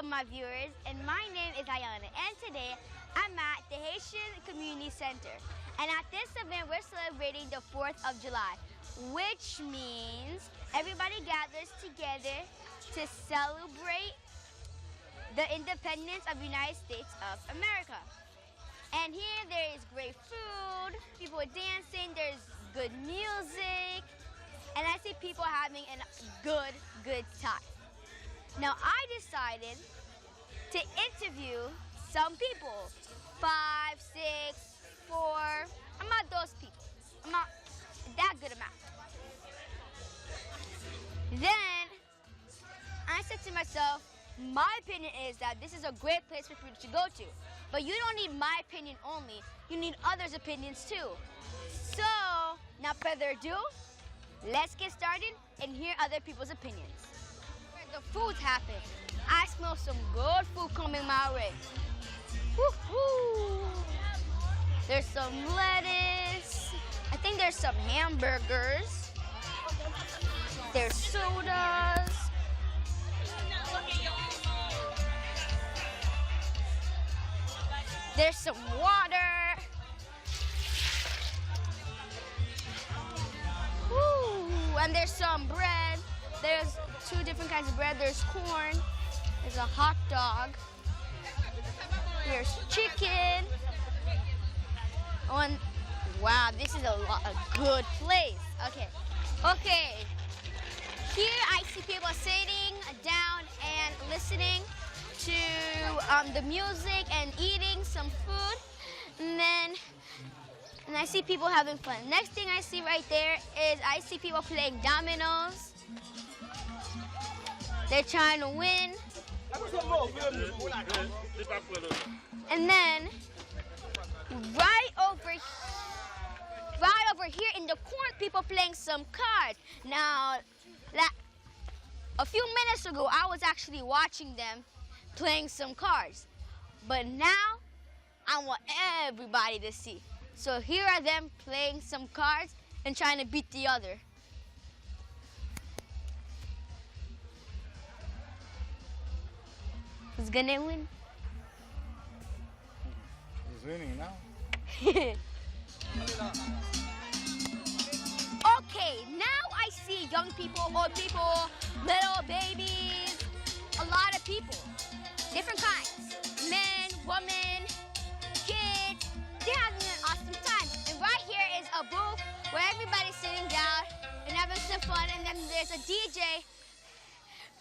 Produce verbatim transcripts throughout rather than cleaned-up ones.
My viewers, and my name is Ayana, and today I'm at the Haitian Community Center. And at this event, we're celebrating the fourth of July, which means everybody gathers together to celebrate the independence of the United States of America. And here there is great food, people dancing, there's good music, and I see people having a good, good time. Now I decided to interview some people, five, six, four, about those people, about that good amount. Then I said to myself, my opinion is that this is a great place for people to go to. But you don't need my opinion only, you need others' opinions too. So, without further ado, let's get started and hear other people's opinions. Where the food happen. I smell some good food coming my way. Woohoo! There's some lettuce. I think there's some hamburgers. There's sodas. There's some water. Ooh, and there's some bread. There's two different kinds of bread. There's corn. There's a hot dog. There's chicken. On. Wow, this is a, lo- a good place. Okay. Okay. Here I see people sitting down and listening to um, the music and eating some food. And then and I see people having fun. Next thing I see right there is I see people playing dominoes. They're trying to win. And then right over right over here in the corner, people playing some cards. Now, la- a few minutes ago, I was actually watching them playing some cards. But now I want everybody to see. So here are them playing some cards and trying to beat the other. Who's gonna win? He's winning now. Okay, now I see young people, old people, little babies, a lot of people, different kinds, men, women, kids. They're having an awesome time. And right here is a booth where everybody's sitting down and having some fun. And then there's a D J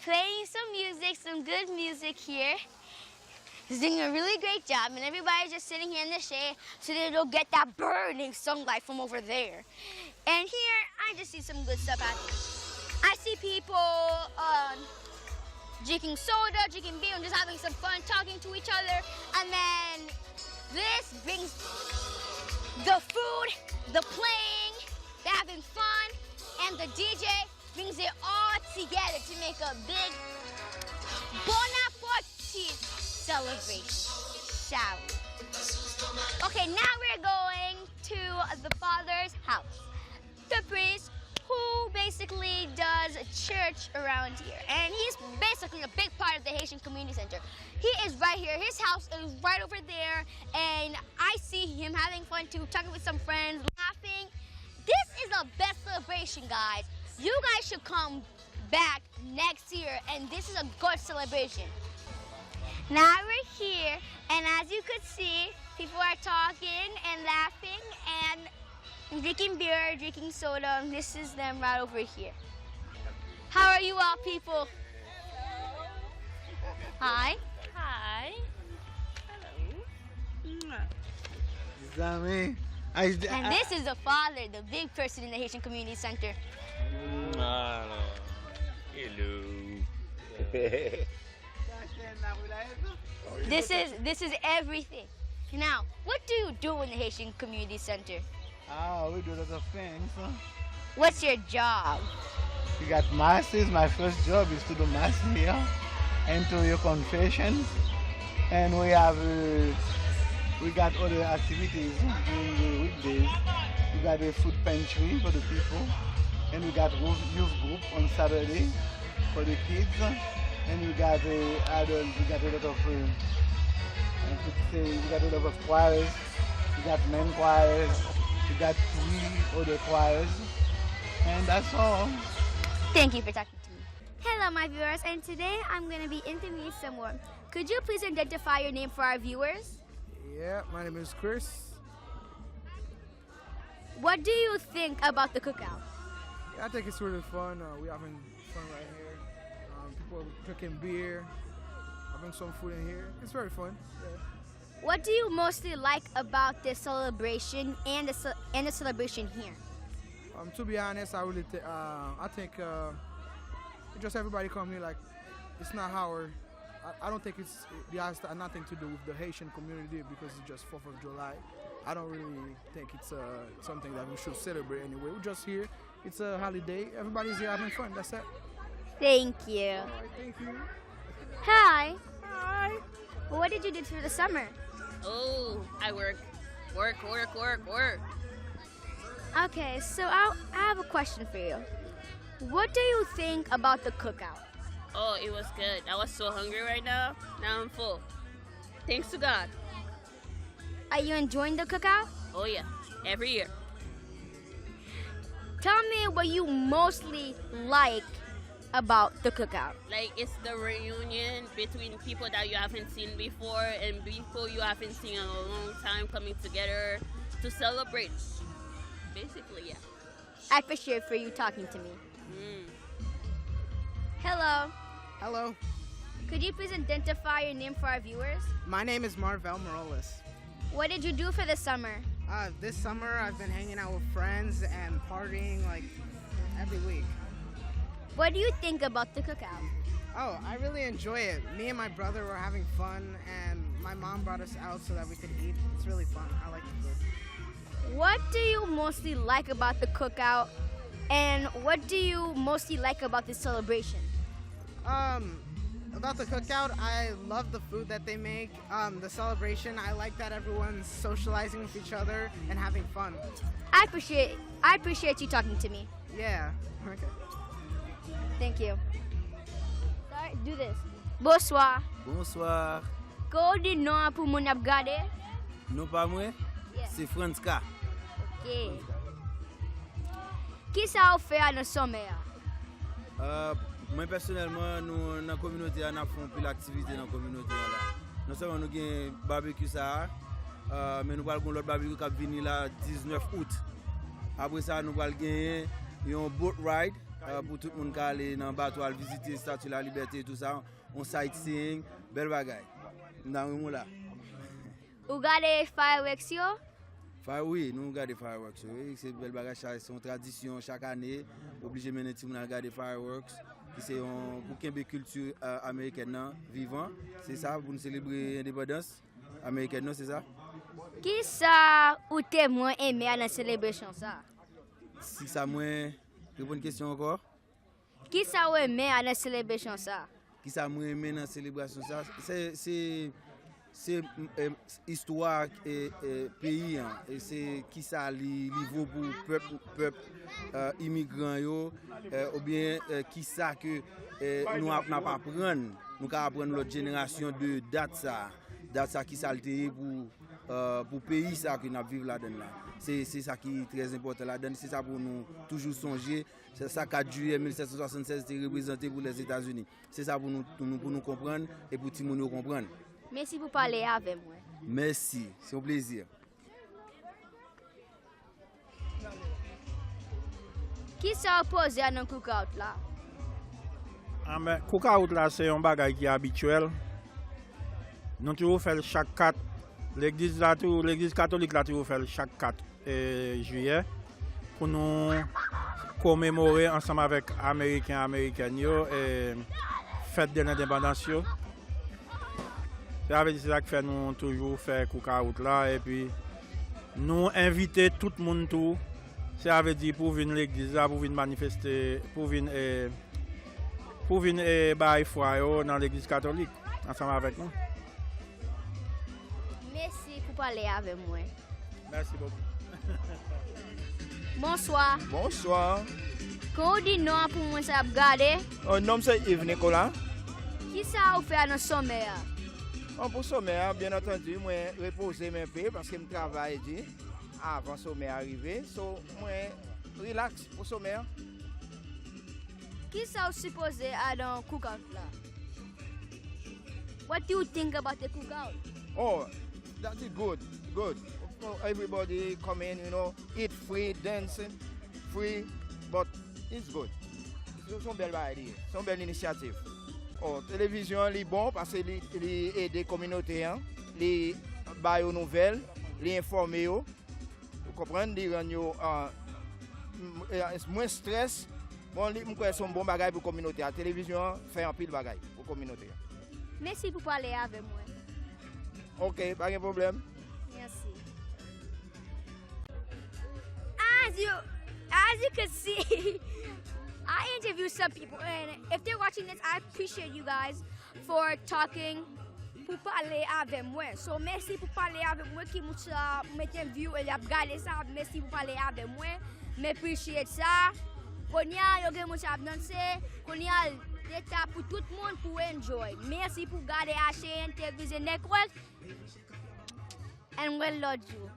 playing some music, some good music here. He's doing a really great job, and everybody's just sitting here in the shade so they don't get that burning sunlight from over there. And here, I just see some good stuff happening. I see people um, drinking soda, drinking beer, and just having some fun, talking to each other. And then this brings the food, the playing, they're having fun, and the D J brings it all together to make a big Bon Appetit celebration. Shall we? Okay, now we're going to the father's house. The priest who basically does church around here. And he's basically a big part of the Haitian Community Center. He is right here. His house is right over there. And I see him having fun too, talking with some friends, laughing. This is the best celebration, guys. You guys should come back next year, and this is a good celebration. Now we're here, and as you could see, people are talking and laughing and drinking beer, drinking soda, and this is them right over here. How are you all people? Hi. Hi. Hello. Mwah. Zami. And this is the father, the big person in the Haitian Community Center. Mwah. Hello. This is this is everything. Now, what do you do in the Haitian Community Center? Ah, we do a lot of things. What's your job? We got masses. My first job is to do mass here and to your confessions. And we have uh, we got other activities during the weekdays. We got a food pantry for the people, and we got youth group on Saturday for the kids. And we got a, I don't, we got a lot of, uh, I could say we got a lot of choirs. We got men choirs. We got three other choirs. And that's all. Thank you for talking to me. Hello, my viewers, and today I'm going to be interviewing someone. Could you please identify your name for our viewers? Yeah, my name is Chris. What do you think about the cookout? Yeah, I think it's really fun. Uh, we're having fun right here. Um, people drinking beer, having some food in here. It's very fun. Yeah. What do you mostly like about this celebration and the, ce- and the celebration here? Um, to be honest, I really, th- uh, I think uh, just everybody come here like it's not our. I, I don't think it's it has nothing to do with the Haitian community because it's just Fourth of July. I don't really think it's uh, something that we should celebrate anyway. We're just here. It's a holiday. Everybody's here having fun. That's it. Thank you. All right, thank you. Hi. Hi. What did you do for the summer? Oh, I work. Work, work, work, work. Okay, so I, I have a question for you. What do you think about the cookout? Oh, it was good. I was so hungry right now. Now I'm full. Thanks to God. Are you enjoying the cookout? Oh, yeah. Every year. Tell me what you mostly like about the cookout. Like, it's the reunion between people that you haven't seen before and people you haven't seen in a long time coming together to celebrate. Basically, yeah. I appreciate for you talking to me. Mm. Hello. Hello, Could you please identify your name for our viewers? My name is Marvell Morales. What did you do for the summer? Uh, this summer, I've been hanging out with friends and partying like every week. What do you think about the cookout? Oh, I really enjoy it. Me and my brother were having fun, and my mom brought us out so that we could eat. It's really fun. I like the food. What do you mostly like about the cookout? And what do you mostly like about this celebration? Um, about the cookout, I love the food that they make. Um, the celebration, I like that everyone's socializing with each other and having fun. I appreciate I appreciate you talking to me. Yeah. Okay. Thank you. Sorry, do this. Bonsoir. Bonsoir. Kòman w di non an pou moun ap gade? Non pa mwen, Yeah. Se Frantzka. Ok. Kisa w fè a nan summer a? Uh, mwen pèsonèlman, nou nan kominote a, n ap fè anpil aktivite nan kominote a la. Non sèlman nou gen babekyou sa a, uh, men nou pral gen lòt babekyou k ap vini la diznèf out. Apre sa, nou pral genyen yon boat ride uh, pou tout moun ka ale nan bato al vizite Stati Lalibète e tou sa, yon sightseeing, bèl bagay. M nan remon la. Ou gade fireworks yo? Fire, wi, nou gade fireworks yo, wi. Se bèl bagay, sa se yon tradisyon chak ane. Oblije mennen timoun al gade fireworks, ki se yon, pou kenbe kilti uh, amerikèn nan vivan. Se sa, pou nou selebre endepandans amerikèn nan, se sa. Kisa ou te mwen enmen a nan celebration sa? Si sa mwen reponn kesyon ankò. Kisa w enmen a nan celebration sa? Kisa mwen renmen nan selebrasyon sa? Se, se, se eh, istwa eh, eh, peyi an. E se kisa li, li vo pou pèp, pèp eh, imigran yo, eh, oubyen eh, kisa ke eh, nou ap, n ap aprann, nou ka aprann lòt jenerasyon de dat sa. Dat sa, kisa l te ye pou, eh, pou peyi sa ke n ap viv ladann la. Se, se sa ki trè enpòtan ladann, se sa pou nou toujou sonje. Se sa kat jiyè mil sèt san swasannsèz te reprezante pou Lèzetazini. Se sa pou nou, nou, pou nou konprann e pou timoun yo konprann. Mèsi pou pale avè mwen. Mèsi, se yon plezi. Kisa w poze a nan cookout la? Anben, cookout la se yon bagay ki abityèl. Nou toujou fè l chak kat. Legliz la toujou, legliz katolik la toujou fè l chak kat e, jiyè pou nou komemore ansanm avèk Ameriken, Amerikèn yo e, fèt de lendepandans yo. Sa vle di se sa k fè nou toujou fè cookout la epi nou envite tout moun tou. Sa vle di pou vin legliz la, pou vin manifeste, pou vin e, pou vin e, bay fwa yo nan legliz katolik ansanm avèk nou. Mèsi pou pale avè mwen. Mèsi bokou. Bonswa. Bonswa. Kòman w di non an pou moun sa ap gade? Oh, non m se Yves Nicolas. Kisa ou fè nan somè a? Bon, pou somè a, byen antandi, mwen repoze m enpe paske m travay di avan somè a rive. So, mwen rilaks pou somè a. Kisa ou sipoze adan cookout la? What do you think about the cookout? Oh, that is good, good. Everybody come in, you know, eat free, dancing free, but it's good. Se yon bèl bagay li ye. Se yon bèl inisyativ. Oh, televizyon an, li bon paske li, li ede kominote an, li ba yo nouvèl, li enfòme yo. Ou konprann? Li rann yo, ah, m-, eh, mwens strès. Bon, li, m kwè se yon bon bagay pou kominote a. Televizyon an fè anpil bagay pou kominote a. Mèsi pou pale avè mwen. Ok, pa gen pwoblèm. Mèsi. As you, as you can see, I interview some people, and if they're watching this, I appreciate you guys for talking, pou pale avè mwen. So, mèsi pou pale avè mwen, ki moun sa mete view e y ap gade sa, mèsi pou pale avè mwen. M appreciate sa. Kounye a, yo gen moun sa ap danse. Kounye a, se ta pou tout moun pou enjoy. Mèsi pou gade H A N Television Network. And we love you.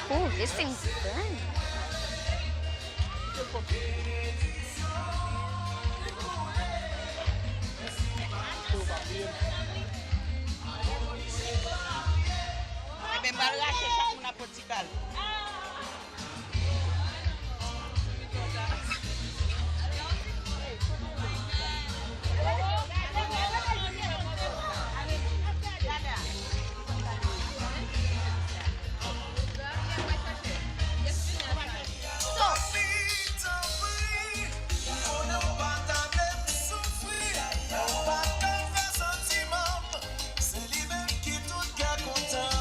Ooh, this thing's burn. Ebyen, m pral rache chak moun ap pran ti kal. Se li menm ki tout kè kontan.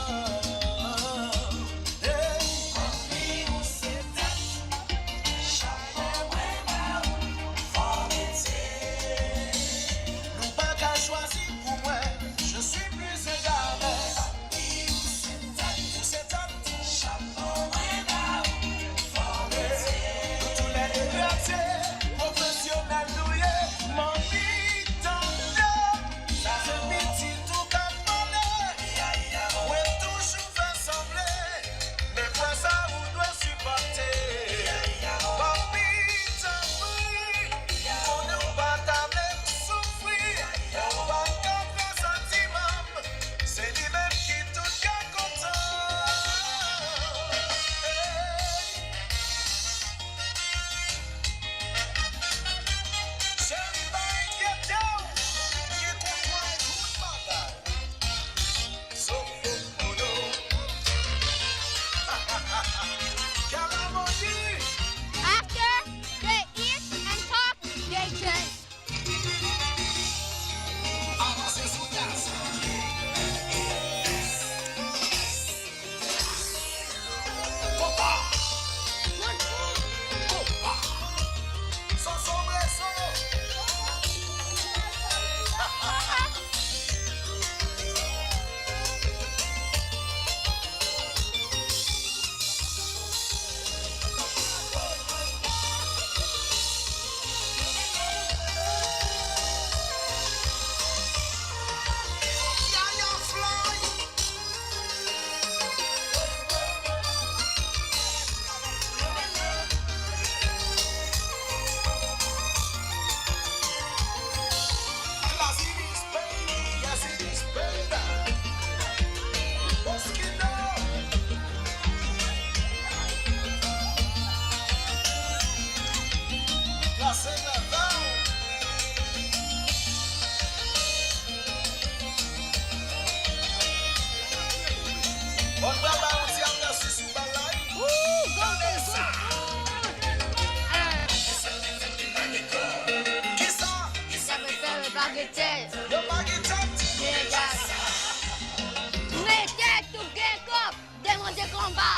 Ey, manmi, ou se tèt. Chapo mwen ba ou, fò mete. Nou pa ka chwazi pou mwen, je suis plus égaré. Manmi, ou se tèt, ou se tèt. Chapo mwen ba ou, fò mete. Nou toulède gradye, pwofesyonèl nou ye. Manmi, tande. Sa se pitit ou k ap pale. Mwen toujou fè sanble, men kwè sa ou dwe sipòte. Papi, tanpri, m konnen w pa ta vle m soufri, men w pa ka fè santiman m. Se li menm ki tout kè kontan. Hey. Cheri, pa enkyete w, li kontwòl tout bagay. Sofomono. Kalamodi. After they eat and talk, they dance. Avanse sou dance. Konpa. Konpa. Soso breso. Tè. Yo pa gen tèt. Gen gaz. Mete tout gen kòb. Demande konba.